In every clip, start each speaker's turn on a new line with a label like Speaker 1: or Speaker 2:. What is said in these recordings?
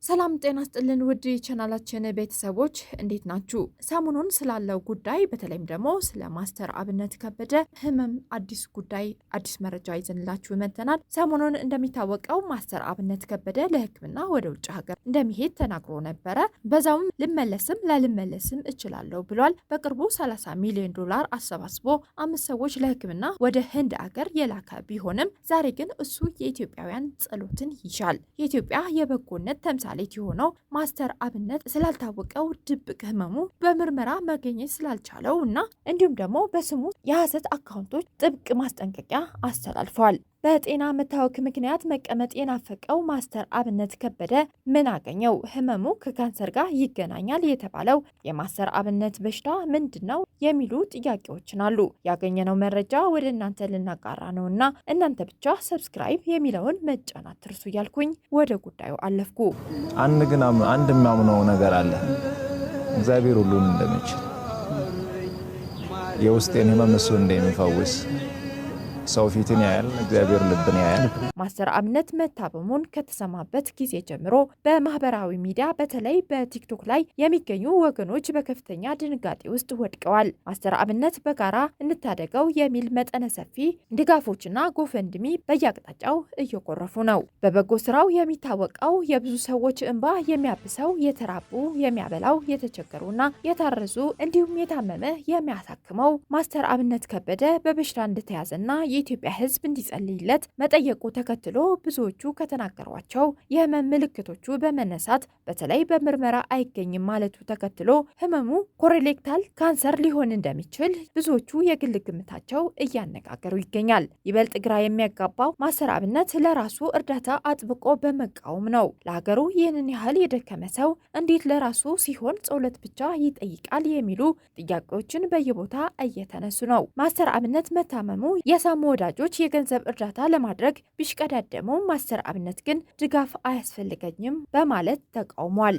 Speaker 1: ሰላም ጤና ስጥልን ውድ የቻናላችን ቤተሰቦች፣ እንዴት ናችሁ? ሰሞኑን ስላለው ጉዳይ፣ በተለይም ደግሞ ስለ ማስተር አብነት ከበደ ህመም አዲስ ጉዳይ፣ አዲስ መረጃ ይዘንላችሁ መጥተናል። ሰሞኑን እንደሚታወቀው ማስተር አብነት ከበደ ለሕክምና ወደ ውጭ ሀገር እንደሚሄድ ተናግሮ ነበረ። በዛውም ልመለስም ላልመለስም እችላለሁ ብሏል። በቅርቡ 30 ሚሊዮን ዶላር አሰባስቦ አምስት ሰዎች ለሕክምና ወደ ህንድ አገር የላከ ቢሆንም ዛሬ ግን እሱ የኢትዮጵያውያን ጸሎትን ይሻል። የኢትዮጵያ የበጎነት ተምሳሌት የሆነው ማስተር አብነት ስላልታወቀው ድብቅ ህመሙ፣ በምርመራ መገኘት ስላልቻለው እና እንዲሁም ደግሞ በስሙ የሐሰት አካውንቶች ጥብቅ ማስጠንቀቂያ አስተላልፈዋል። በጤና መታወክ ምክንያት መቀመጥ የናፈቀው ማስተር አብነት ከበደ ምን አገኘው? ህመሙ ከካንሰር ጋር ይገናኛል የተባለው የማስተር አብነት በሽታ ምንድን ነው? የሚሉ ጥያቄዎችን አሉ። ያገኘነው መረጃ ወደ እናንተ ልናጋራ ነውና እናንተ ብቻ subscribe የሚለውን መጫን አትርሱ እያልኩኝ ወደ ጉዳዩ አለፍኩ።
Speaker 2: አንድ ግን አንድ የሚያምነው ነገር አለ። እግዚአብሔር ሁሉን እንደሚችል፣ የውስጤን ህመም እሱ እንደሚፈውስ። ሰው ፊትን ያያል፣ እግዚአብሔር ልብን ያያል።
Speaker 1: ማስተር አብነት መታመሙን ከተሰማበት ጊዜ ጀምሮ በማህበራዊ ሚዲያ፣ በተለይ በቲክቶክ ላይ የሚገኙ ወገኖች በከፍተኛ ድንጋጤ ውስጥ ወድቀዋል። ማስተር አብነት በጋራ እንታደገው የሚል መጠነ ሰፊ ድጋፎችና GoFundMe በየአቅጣጫው እየጎረፉ ነው። በበጎ ስራው የሚታወቀው፣ የብዙ ሰዎች እንባ የሚያብሰው፣ የተራቡ የሚያበላው፣ የተቸገሩና የታረዙ እንዲሁም የታመመ የሚያሳክመው ማስተር አብነት ከበደ በበሽታ እንደተያዘና የኢትዮጵያ ሕዝብ እንዲጸልይለት መጠየቁ ተከትሎ ብዙዎቹ ከተናገሯቸው የህመም ምልክቶቹ በመነሳት፣ በተለይ በምርመራ አይገኝም ማለቱ ተከትሎ ህመሙ colorectal cancer ሊሆን እንደሚችል ብዙዎቹ የግል ግምታቸው እያነጋገሩ ይገኛል። ይበልጥ ግራ የሚያጋባው ማስተር አብነት ለራሱ እርዳታ አጥብቆ በመቃወም ነው። ለሀገሩ ይህንን ያህል የደከመ ሰው እንዴት ለራሱ ሲሆን ጸሎት ብቻ ይጠይቃል የሚሉ ጥያቄዎችን በየቦታ እየተነሱ ነው። ማስተር አብነት መታመሙ የሰሙ ወዳጆች የገንዘብ እርዳታ ለማድረግ ቢሽቀዳደሙ ማስተር አብነት ግን ድጋፍ አያስፈልገኝም በማለት ተቃውሟል።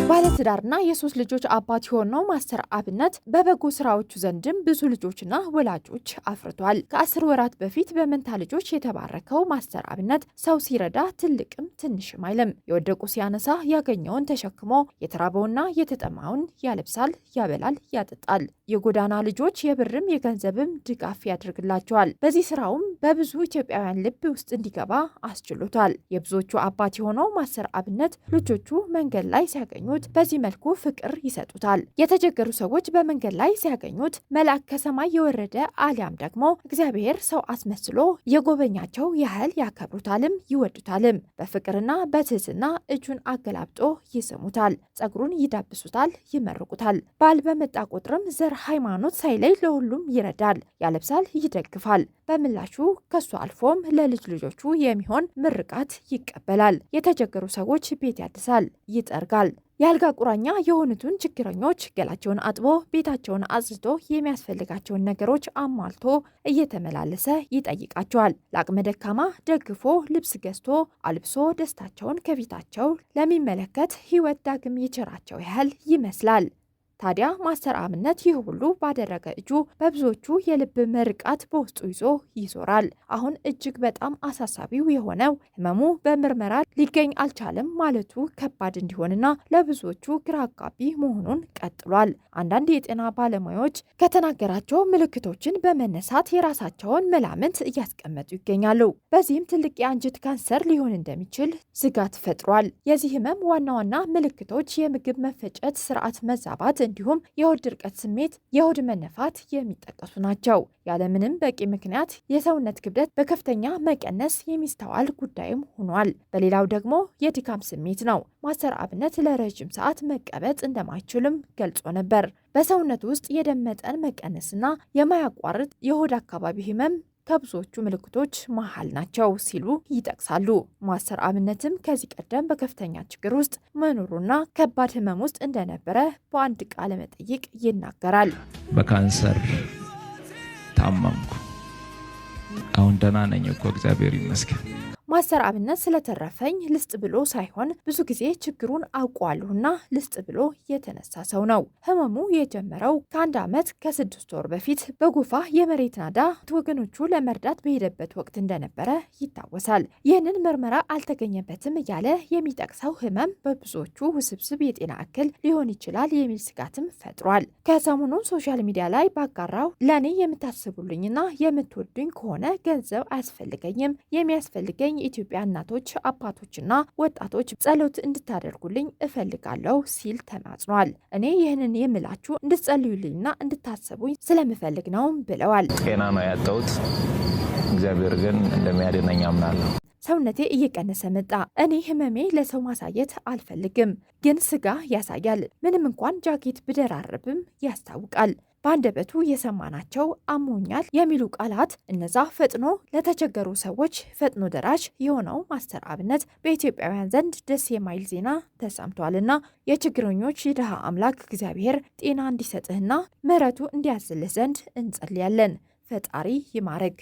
Speaker 1: ባለትዳርና የሶስት ልጆች አባት የሆነው ማስተር አብነት በበጎ ስራዎቹ ዘንድም ብዙ ልጆችና ወላጆች አፍርቷል። ከ10 ወራት በፊት በመንታ ልጆች የተባረከው ማስተር አብነት ሰው ሲረዳ ትልቅም ትንሽም አይልም። የወደቁ ሲያነሳ፣ ያገኘውን ተሸክሞ የተራበውና የተጠማውን ያለብሳል፣ ያበላል፣ ያጠጣል። የጎዳና ልጆች የብርም የገንዘብም ድጋፍ ያደርግላቸዋል። በዚህ ስራውም በብዙ ኢትዮጵያውያን ልብ ውስጥ እንዲገባ አስችሎታል። የብዙዎቹ አባት የሆነው ማስተር አብነት ልጆቹ መንገድ ላይ ሲያገኙት በዚህ መልኩ ፍቅር ይሰጡታል። የተቸገሩ ሰዎች በመንገድ ላይ ሲያገኙት መልአክ ከሰማይ የወረደ አሊያም ደግሞ እግዚአብሔር ሰው አስመስሎ የጎበኛቸው ያህል ያከብሩታልም ይወዱታልም። በፍቅርና በትህትና እጁን አገላብጦ ይስሙታል፣ ጸጉሩን ይዳብሱታል፣ ይመርቁታል። በዓል በመጣ ቁጥርም ዘር፣ ሃይማኖት ሳይለይ ለሁሉም ይረዳል፣ ያለብሳል፣ ይደግፋል። በምላሹ ከሱ አልፎም ለልጅ ልጆቹ የሚሆን ምርቃት ይቀበላል። የተቸገሩ ሰዎች ቤት ያድሳል፣ ይጠርጋል። የአልጋ ቁራኛ የሆኑትን ችግረኞች ገላቸውን አጥቦ፣ ቤታቸውን አጽድቶ፣ የሚያስፈልጋቸውን ነገሮች አሟልቶ እየተመላለሰ ይጠይቃቸዋል። ለአቅመ ደካማ ደግፎ፣ ልብስ ገዝቶ አልብሶ ደስታቸውን ከፊታቸው ለሚመለከት ሕይወት ዳግም የቸራቸው ያህል ይመስላል። ታዲያ ማስተር አብነት ይህ ሁሉ ባደረገ እጁ በብዙዎቹ የልብ ምርቃት በውስጡ ይዞ ይዞራል። አሁን እጅግ በጣም አሳሳቢው የሆነው ህመሙ በምርመራ ሊገኝ አልቻለም ማለቱ ከባድ እንዲሆንና ለብዙዎቹ ግራ አጋቢ መሆኑን ቀጥሏል። አንዳንድ የጤና ባለሙያዎች ከተናገራቸው ምልክቶችን በመነሳት የራሳቸውን መላምት እያስቀመጡ ይገኛሉ። በዚህም ትልቅ የአንጀት ካንሰር ሊሆን እንደሚችል ስጋት ፈጥሯል። የዚህ ህመም ዋና ዋና ምልክቶች የምግብ መፈጨት ስርዓት መዛባት እንዲሁም የሆድ ድርቀት ስሜት፣ የሆድ መነፋት የሚጠቀሱ ናቸው። ያለምንም በቂ ምክንያት የሰውነት ክብደት በከፍተኛ መቀነስ የሚስተዋል ጉዳይም ሆኗል። በሌላው ደግሞ የድካም ስሜት ነው። ማስተር አብነት ለረጅም ሰዓት መቀመጥ እንደማይችልም ገልጾ ነበር። በሰውነት ውስጥ የደም መጠን መቀነስና የማያቋርጥ የሆድ አካባቢ ህመም ከብዙዎቹ ምልክቶች መሀል ናቸው ሲሉ ይጠቅሳሉ። ማስተር አብነትም ከዚህ ቀደም በከፍተኛ ችግር ውስጥ መኖሩና ከባድ ህመም ውስጥ እንደነበረ በአንድ ቃለ መጠይቅ ይናገራል።
Speaker 2: በካንሰር ታመምኩ። አሁን ደህና ነኝ እኮ፣ እግዚአብሔር ይመስገን።
Speaker 1: ማስተር አብነት ስለተረፈኝ ልስጥ ብሎ ሳይሆን ብዙ ጊዜ ችግሩን አውቀዋለሁና ልስጥ ብሎ የተነሳ ሰው ነው። ህመሙ የጀመረው ከ1 ዓመት ከ6 ወር በፊት በጎፋ የመሬት ናዳ ወገኖቹ ለመርዳት በሄደበት ወቅት እንደነበረ ይታወሳል። ይህንን ምርመራ አልተገኘበትም እያለ የሚጠቅሰው ህመም በብዙዎቹ ውስብስብ የጤና እክል ሊሆን ይችላል የሚል ስጋትም ፈጥሯል። ከሰሞኑ social media ላይ ባጋራው ለእኔ የምታስቡልኝና የምትወዱኝ ከሆነ ገንዘብ አያስፈልገኝም፣ የሚያስፈልገኝ የኢትዮጵያ እናቶች፣ አባቶችና ወጣቶች ጸሎት እንድታደርጉልኝ እፈልጋለሁ ሲል ተማጽኗል። እኔ ይህንን የምላችሁ እንድትጸልዩልኝና እንድታስቡኝ ስለምፈልግ ነው ብለዋል።
Speaker 2: ጤና ነው ያጣሁት። እግዚአብሔር ግን እንደሚያድነኝ አምናለሁ።
Speaker 1: ሰውነቴ እየቀነሰ መጣ። እኔ ህመሜ ለሰው ማሳየት አልፈልግም፣ ግን ስጋ ያሳያል። ምንም እንኳን ጃኬት ብደራርብም ያስታውቃል። በአንደበቱ የሰማናቸው አሞኛል የሚሉ ቃላት እነዛ ፈጥኖ ለተቸገሩ ሰዎች ፈጥኖ ደራሽ የሆነው ማስተር አብነት በኢትዮጵያውያን ዘንድ ደስ የማይል ዜና ተሰምቷልና የችግረኞች የድሃ አምላክ እግዚአብሔር ጤና እንዲሰጥህና ምሕረቱ እንዲያዝልህ ዘንድ እንጸልያለን። ፈጣሪ ይማረግ።